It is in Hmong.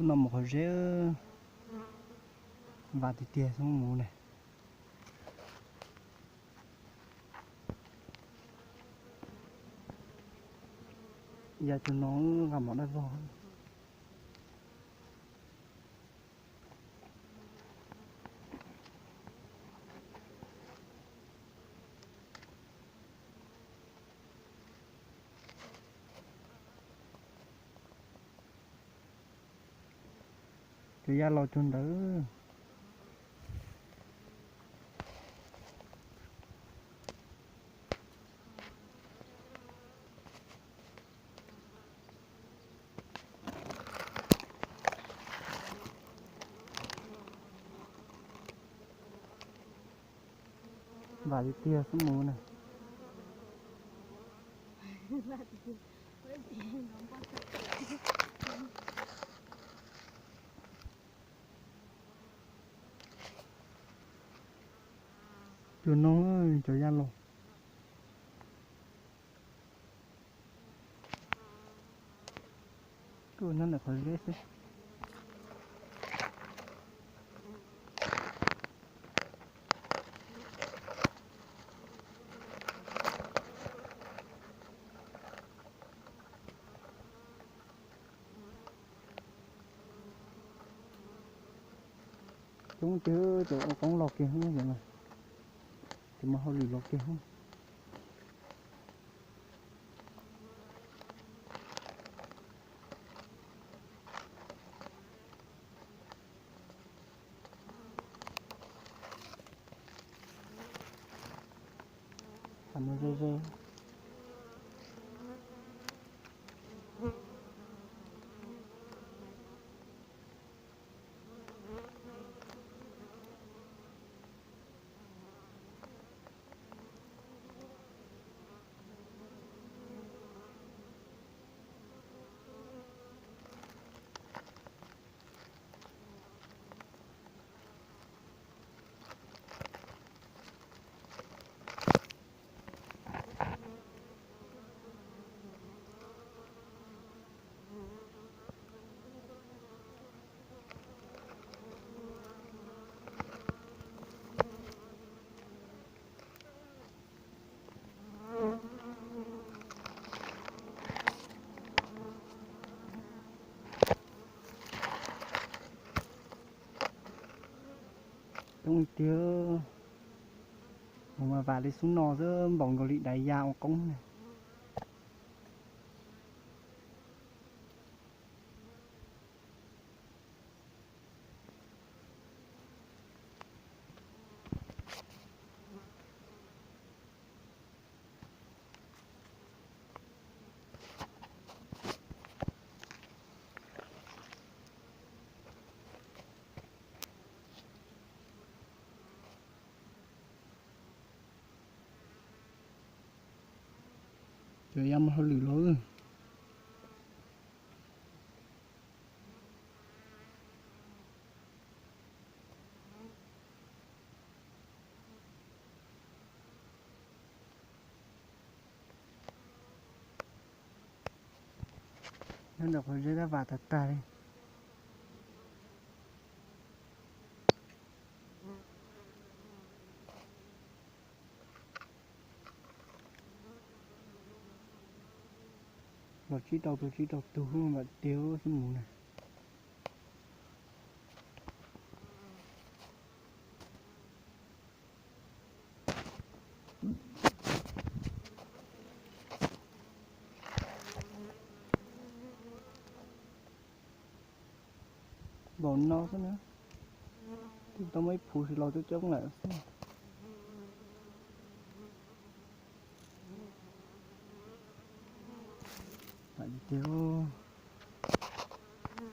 No mus qhov zeb, vam tiag tiag xwb mus ne. Ya tus no nqa mov daj vog. Cov ya los cug ntawd. Vam tiag tiag xwb mus na. Cua no, cov ya los. Tuaj nyob ntawm qhov zeb xwb. Coob tiag, cov ua qoob los kiag, cov mas hauj lwm los kiag. Coob tiag, mus mas vam li xub no xwb, npaum nkaus li daim ya ua qoob na. Cov ya mus hauj lwm los. Nyob ntawm qhov zeb tab vam tag tag li. Los tsib rau tus tsib rau tug vam tiag xwb mus na. Npaum no xwb na, twb tau muaj ib phuv sib los coob coob lawm xwb. Vam tiag.